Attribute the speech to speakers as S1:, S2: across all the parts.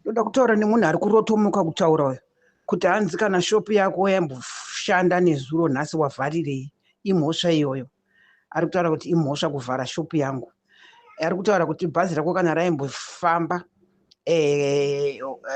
S1: Ndoda kutaura nemunhu ari kurotomoka kutaura uyo kuti hanzi kana shopu yako yamboshanda nezuro, nhasi wavharirei? Imhosva iyoyo? Ari kutaura kuti imhosva kuvhara shopu yangu. Ari kutaura kuti bhazi rako kana raimbofamba,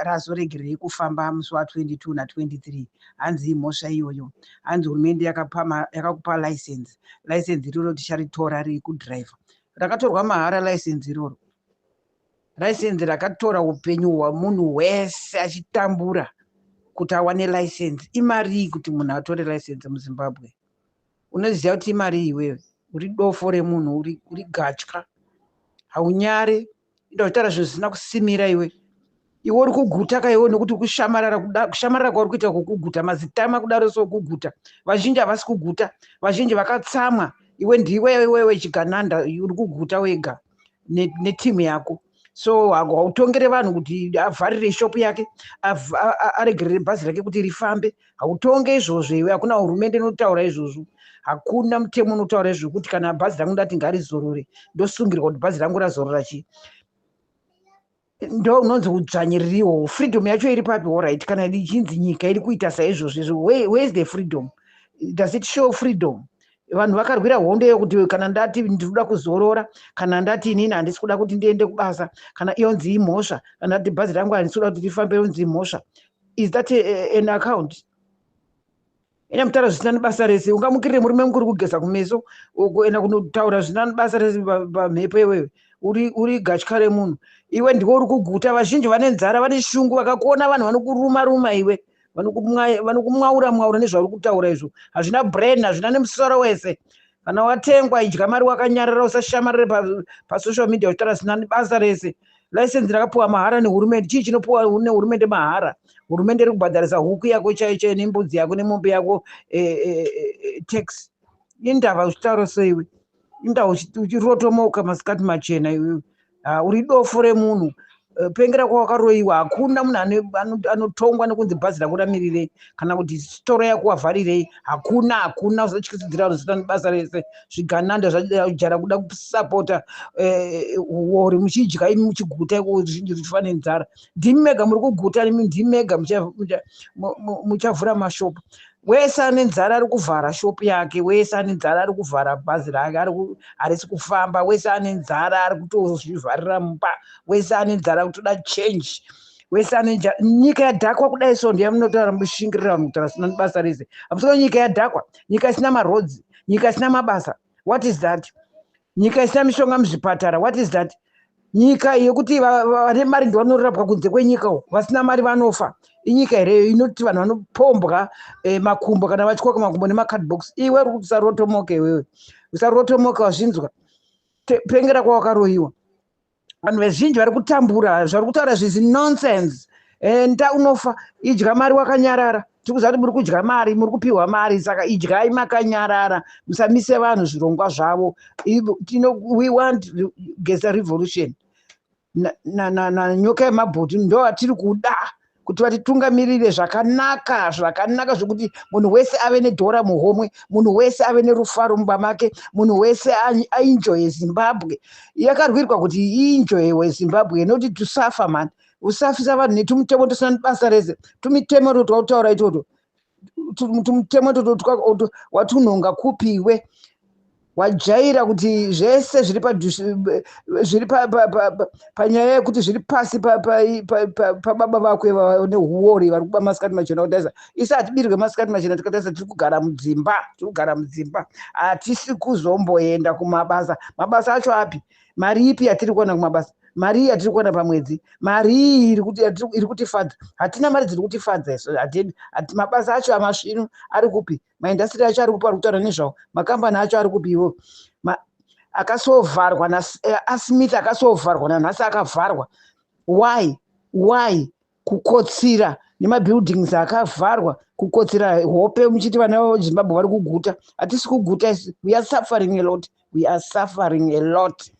S1: razoregerei kufamba musi wa22 na23? Hanzi imhosva iyoyo. Hanzi hurumende yakakupa license, license iroro ticharitora riri kudhiraivha. Rakatorwa mahara license iroro. License rakatora upenyu hwamunhu wese achitambura kuti awane license. Imarii kuti munhu atore license muZimbabwe? Unoziva kuti imari iwewe? Uri dofo remunhu, uri gatya, haunyare. Inda uchitaura zvinhu zvisina kusimira iwe. Iwe uri kuguta kaiwe nekuti kushamarara, kushamarara kwauri kuita kukuguta mazitama kudaro. So kuguta, vazhinji havasi kuguta, vazhinji vakatsamwa. Iwe ndiwe iwewe chigananda, uri kuguta wega netimu yako. So hautongere vanhu kuti avharire shopu yake, aregerere bhazi rake kuti rifambe. Hautonge izvozvo iwe. Hakuna hurumende inotaura izvozvo, hakuna mutemo unotaura izvozvo kuti kana bhazi rangu ndati ngarizorore, ndosungirwa kuti bhazi rangu razorora. Chii ndo unonzi udzvanyiririwo? Freedom yacho iri papi? Alright, kana ichinzi nyika iri kuita saizvozvo izvo, where is the freedom? Does it show freedom? Vanhu vakarwira hondo yekuti kana ndati ndinoda kuzorora, kana ndati inini handisi kuda kuti ndiende kubasa, kana iyonzi imhosva. Kana ndati bhazi rangu handisi kuda kuti rifambe, yonzi imhosva. Is that an account? Ine mutaura zvisina nebasa rese. Ungamukirire murume mukuru kugeza kumeso, kuenda kunotaura zvisina nebasa rese pamhepo? Iwewe uri gatya remunhu iwe. Ndiwe uri kuguta, vazhinji vane nzara, vane shungu. Vakakuona vanhu vanokuruma ruma iwe, vanokumwaura mwaura nezvauri kutaura izvo. Hazvina brain, hazvina nemusoro wese. Kana watengwa, idya mari wakanyarara, usashamarire pasocial media uchitaura zvisina nebasa rese. License rakapiwa mahara nehurumende. Chii chinopiwa nehurumende mahara? Hurumende iri kubhadharisa huku yako chaiyo chaiyo, nembudzi yako, nemombe yako tax. Indava uchitaura seiwe? Indava uchirotomoka masikati machena iwewe? Uri dofo remunhu. Pengera kwawakaroyiwa. Hakuna munhu anotongwa nekunzi bhazi rako ramirirei kana kuti sitoro yako wavharirei. Hakuna, hakuna. Usatyisidzira vanhu zvisina basa rese. Zvigananda zvajara kuda kusapota uori, muchidya imi, muchiguta iko, zhinji zvichifa nenzara. Ndimi mega muri kuguta, ndimi mega muchavhura mashopu. Wese ane nzara ari kuvhara shopu yake, wese ane nzara ari kuvhara bhazi rake, harisi kufamba, wese ane nzara ari kutozvivharira mumba, wese ane nzara kutoda change, wese ane nyika yadhakwa kudai. So ndiya munotaura, mushingirira vanhu kutaura sina basa rese. Hamusina nyika yadhakwa, nyika isina maroads, nyika isina mabasa. What is that? Nyika isina mishonga muzvipatara. What is that? Nyika yekuti vane mari ndivanorapwa kunze kwenyika uko, vasina mari vanofa. Inyika hereyo inoti vanhu vanopombwa makumbo kana vatyoka makumbo nemacardbox? Iwe uri usarotomoka iwewe, usarotomoka, wazvinzwa? Pengera kwawakaroyiwa. Vanhu vazhinji vari kutambura. Zvari kutaura zvizi nonsense. Enda unofa, idya mari wakanyarara. Tiri kuziva kuti muri kudya mari, muri kupiwa mari, saka idyai makanyarara, musamise vanhu zvirongwa zvavo. We want Geza revolution naNyoka yemabhuti. Ndo atiri kuda kuti vatitungamirire zvakanaka, zvakanaka zvokuti munhu wese ave nedhora muhomwe, munhu wese ave nerufaro mumba make, munhu wese aenjoye Zimbabwe. Yakarwirwa kuti ienjoyewe Zimbabwe, noti to suffer man. Usafisa vanhu netumutemo tusina basa rese. Tumitemo twakutaura itoto, tumutemo toto watunhonga kupiwe? Wajaira kuti zvese zviri zviri panyaya yekuti zviri pasi pababa vako nehuori vari kuba masikati machena. Kutarisa, isi hatibirwe masikati machena. Tikatarisa, tiri kugara mudzimba, tiri kugara mudzimba, hatisi kuzomboenda kumabasa. Mabasa acho api? Mari ipi yatiri kuwana kumabasa? Mari iyi yatiri kuwana pamwedzi, mari iyi iri kutifadza? Hatina mari dziri kutifadza isu. Mabasa acho amasvinu ari kupi? Maindastry acho ari kupi ari kutaura nezvawo? Makambani acho ari kupi iwo akasovharwa naSmith? Akasovharwa nanhasi akavharwa. Why, why kukotsira nemabuildings akavharwa, kukotsira hope, muchiti vana veZimbabwe vari kuguta? Hatisi kuguta. We are suffering a lot, we are suffering a lot.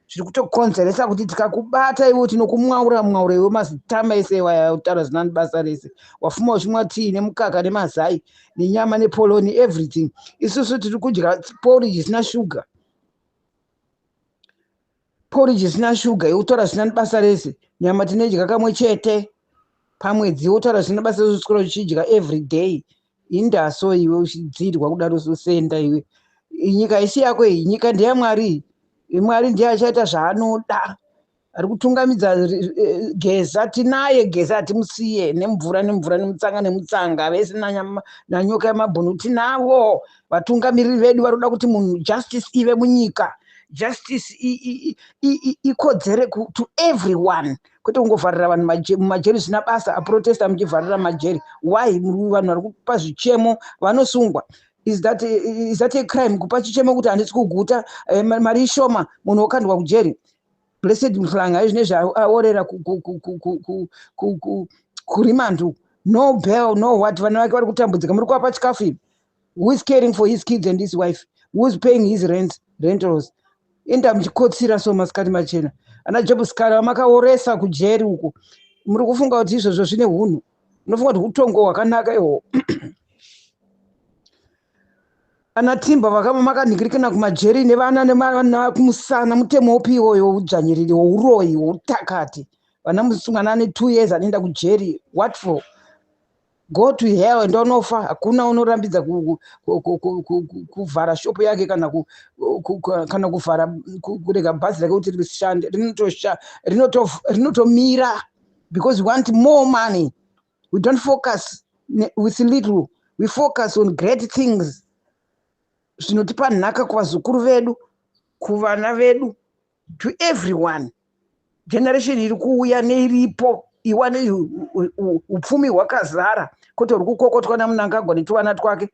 S1: Zviri kutokonzeresa kuti tikakubata iwe, tinokumwaura mwaura iwe. Mazitama ese wayataura zina basa rese. Wafuma uchimwa tii nemukaka nemazai nenyama nepoloni, everything. Isusu tiri kudya porridge isina shuga. Porridge isina shuga, yotaura zvisina basa rese. Nyama tinodya kamwe chete pamwedzi, wotaura zvisina basa rese, uswera uchidya every day. Indaso iwe uchidzirwa kudaro, sosenda iwe. Nyika isi yako iyi, nyika ndeyaMwari. Mwari ndiye achaita zvaanoda, ari kutungamidza. Geza tinaye, Geza hatimusiye, nemvura nemvura, nemutsanga nemutsanga, vese nanyoka yemabhunu tinavo. Vatungamiriri vedu vari kuda kuti munhu, justice ive munyika, justice ikodzere to everyone, kwete kungovharira vanhu mumajeri zvisina basa. Aprotesta muchivharira majeri, why? Vanhu vari kupa zvichemo vanosungwa. Is that a crime, kupa chichemo kuti handisi kuguta, mari ishoma, munhu wokandwa kujeri? Blessed Mhlanga izvinezvi aorera kurimandu, no bail, no what. Vana vake vari kutambudzika. Muri kuvapa chikafu ivi? Who is caring for his kids and his wife? Who is paying his rent, rentals? Enda muchikotsira so masikati machena. Ana Job Sikhala vamakaoresa kujeri uko, muri kufunga kuti izvozvo zvine hunhu? Unofunga kuti utongo hwakanaka ihwo? Ana Timba makanhikirikana kumajeri nevana nevana kumusana. Mutemo upi iwoyo weudzvanyiriri, wouroyi, woutakati? Vana, mwana ane 2 years anoenda kujeri, what for? Go to hell, enda unofa. Hakuna unorambidza kuvhara shopu yake kana kuvhara, kurega bhazi rake kuti rishande. Rinotomira because we want more money. We don't focus with little, we focus on great things zvinotipa nhaka kuvazukuru vedu, kuvana vedu, to everyone, generation iri kuuya neiripo iwane upfumi hwakazara, kwete uri kukokotwa naMunangagwa netuvana twake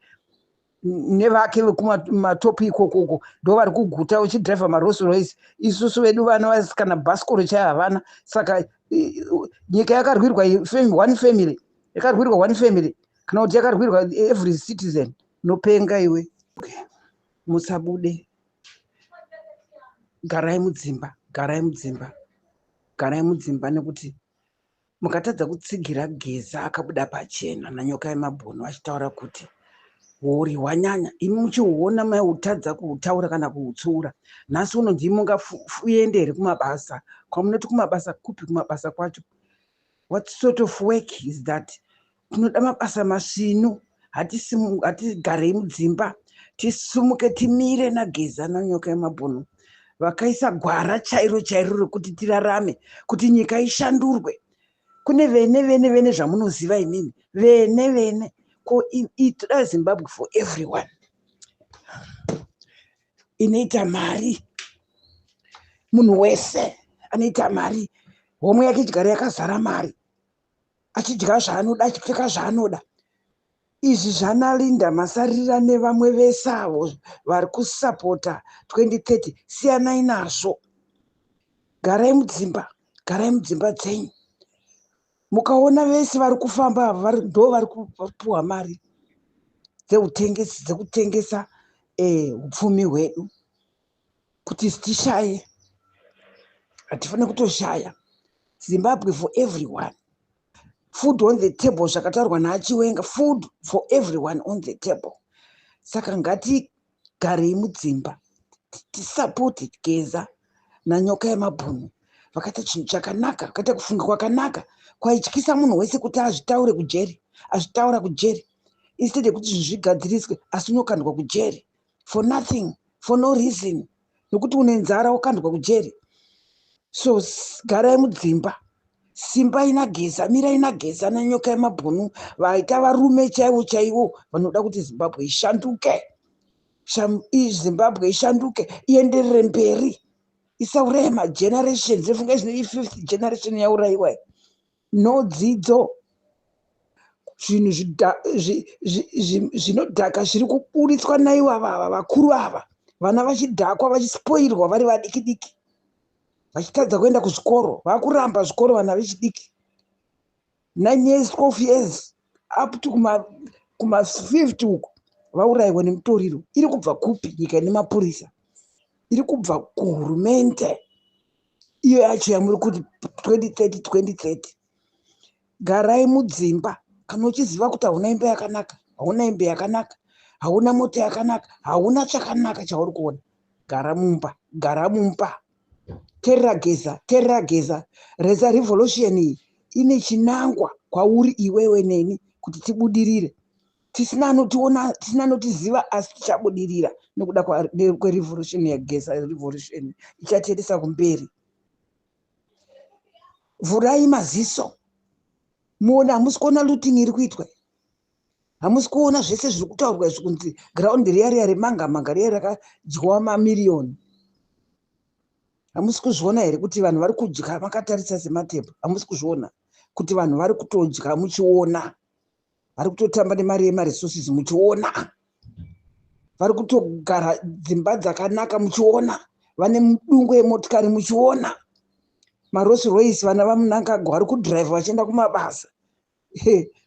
S1: nevake vekumatopi ikokoko. Ndo vari kuguta uchidhiraivha maRolls Royce. Isusu vedu vana vasikana bhasikoro chai havana. Saka nyika yakarwirwa one family, yakarwirwa one family, kana kuti yakarwirwa every citizen? Nopenga iwe. Musabude, garai mudzimba, garai mudzimba, garai mudzimba, nekuti mukatadza kutsigira Geza akabuda pachena nanyoka yemabhunu achitaura kuti hori hwanyanya, imi muchihuona maiutadza kuhutaura kana kuhutsiura. Nhasi uno ndimi mungaende here kumabasa? Kwamunoti kumabasa kupi? Kumabasa kwacho, what sort of work is that? Tinoda mabasa masvinu. Hatigarei mudzimba, tisumuke, timire naGeza nanyoka yemabhunu vakaisa gwara chairo chairo rekuti tirarame, kuti nyika ishandurwe. Kune vene vene vene zvamunoziva imimi, vene vene. Ko toda Zimbabwe for everyone inoita mari, munhu wese anoita mari, homwe yake idyara yakazara mari, achidya zvaanoda, achipfeka zvaanoda. Izvi zvanaLinda Masarira nevamwe vese avo vari kusapota 2030, siyanai nazvo. Garai mudzimba, garai mudzimba dzenyu. Mukaona vese vari kufamba ava, ndo vari kupuhwa mari dzeutengesi, dzekutengesa upfumi hwedu kuti tishaye. Hatifaniri kutoshaya. Zimbabwe for everyone, food on the table, zvakataurwa naaChiwenga, food for everyone on the table. Saka ngatigarei mudzimba, tisapoti Geza nanyoka yemabhunu. Vakaita chinhu chakanaka, vakaita kufunga kwakanaka kwaityisa munhu wese kuti azvitaure kujeri. Azvitaura kujeri instead yekuti zvinhu zvigadziriswe, asi unokandwa kujeri for nothing, for no reason, nokuti une nzara wokandwa kujeri. So garai mudzimba, simbai naGeza, mirai naGeza nanyoka yemabhunu. Vaita varume chaivo chaivo vanoda kuti Zimbabwe ishanduke, Zimbabwe ishanduke, ienderere mberi, isauraye magenerations. Efunga zvino, ififth generation yaurayiwa. No dzidzo, zvinhu zvinodhaka zviri kuburitswa naivava vakuru ava, vana vachidhakwa, vachispoirwa vari vadiki diki, vachitadza kuenda kuzvikoro, vakuramba zvikoro vana vechidiki, 9 years, 12 years, up to kuma50 uko, vaurayiwa nemutoriro. Iri kubva kupi nyika ine mapurisa? Iri kubva kuhurumende iyo yacho yamuri kuti 2030, 2030. Garai mudzimba. Kana uchiziva kuti hauna imba yakanaka, hauna imba yakanaka, hauna mota yakanaka, hauna chakanaka chauri kuona, gara mumba, gara mumba. Terera Geza, terera Geza. Reza revolution iyi ine chinangwa kwauri iwewe neni kuti tibudirire. Tisina anotiona, tisina anotiziva, asi tichabudirira nekuda kwerevolution yaGeza. Revolution ichatiendesa kumberi. Vhurai maziso muone. Hamusi kuona looting iri kuitwa? Hamusi kuona zvese zviri kutaurwa izvi, kunzi ground riya riya remanga manga riya rakadyiwa mamiriyoni? Hamusi kuzviona here kuti vanhu vari kudya makatarisa sematepo? Hamusi kuzviona kuti vanhu vari kutodya muchiona, vari kutotamba nemari yemaresources muchiona, vari kutogara dzimba dzakanaka muchiona, vane mudungo yemotikari muchiona, maRolls Royce, vana vaMnangagwa vari kudhiraivha vachienda kumabasa?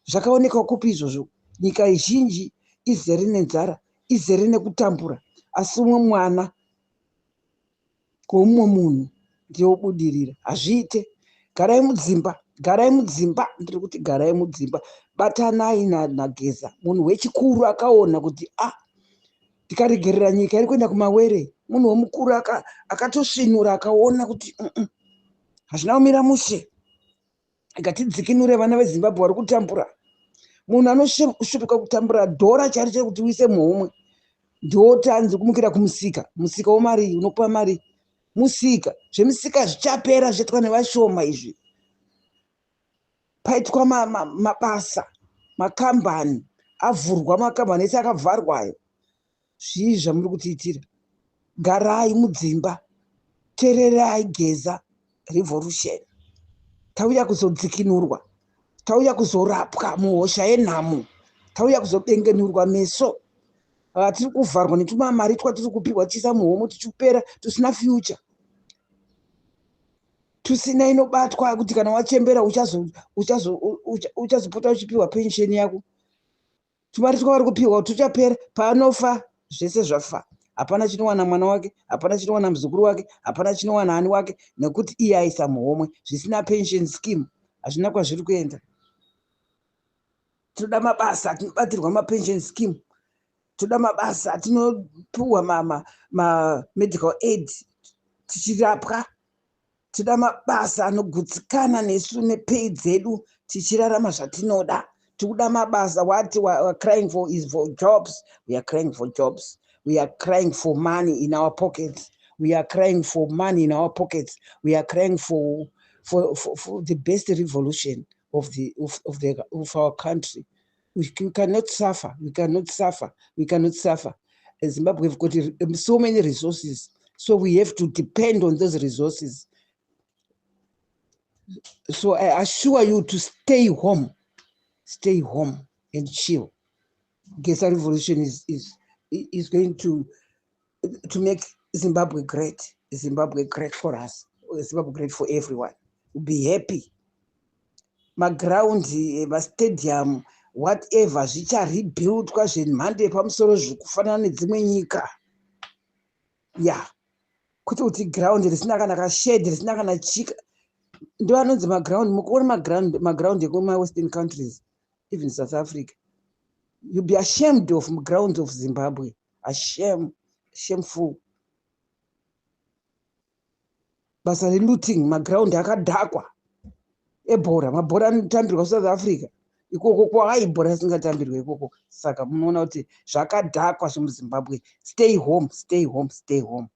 S1: Zvakaonekwa kupi izvozvo? Nyika zhinji izere nenzara, izere nekutambura, asi umwe mwana kweumwe munhu ndiye wobudirira. Hazviite. Garai mudzimba, garai mudzimba. Ndiri kuti garai mudzimba. Batanai naGeza, munhu wechikuru akaona kuti a ah, tikaregerera nyika iri kuenda kumawere. Munhu womukuru akatosvinura, akaona kuti hazvina kumira mushe, ngatidzikinure vana veZimbabwe vari kutambura. Munhu anoshupika kutambura dhora chairo chairo kuti uise muhomwe, ndotanzi kumukira kumusika. Musika wemari unopa mari, musika. Zvemusika zvichapera, zvichaitwa nevashoma izvi. Paitwa mabasa, makambani avhurwa, makambani ese akavharwayo. Zvii zvamuri kutiitira? Garai mudzimba, tererai Geza revolution. Tauya kuzodzikinurwa, tauya kuzorapwa muhosha yenhamo, tauya kuzobengenurwa meso. Tiri kuvharwa netumamari twatiri kupiwa tichiisa muhomwe, tichipera, tusina future, tusina inobatwa kuti kana wachembera uchazopota uchipiwa pension yako. Tumari twavari kupiwa tuchapera paanofa. Zvese zvafa. Hapana chinowana mwana wake, hapana chinowana muzukuru wake, hapana chinowana ani wake, nekuti iye aisa muhomwe zvisina pension scheme. Hazvina kwazviri kuenda. Tinoda mabasa, tinobatirwa mapension scheme. Toda mabasa, tinopiwa mamedical aid tichirapwa. Toda mabasa anogutsikana nesu nepay dzedu, tichirarama zvatinoda. Tikuda mabasa. What we are crying for is for jobs. We are crying for jobs. We are crying for money in our pockets. We are crying for money in our pockets. We are crying for the best revolution of our country. We cannot suffer. We cannot suffer. We cannot suffer. In Zimbabwe, we've got so many resources, so we have to depend on those resources. So I assure you to stay home, stay home and chill. Geza revolution is going to make Zimbabwe great. Zimbabwe great for us, Zimbabwe great for everyone. We'll be happy. Maground, mastadium, whatever, zvicharebuildwa zvemhando yepamusoro, zvikufanana nedzimwe nyika. Ya, kwete kuti ground risina kana kashed, risina kana chika. Ndo anonzi maground. Mukuona maground ekumawestern countries, even South Africa, you'll be ashamed of grounds of Zimbabwe. Ashame, shameful. Basa relooting, maground akadhakwa ebhora. Mabhora anotambirwa kuSouth Africa ikoko, kwai bhora risingatambirwe ikoko. Saka munoona kuti zvakadhakwa zvemuZimbabwe. Stay home, stay home, stay home.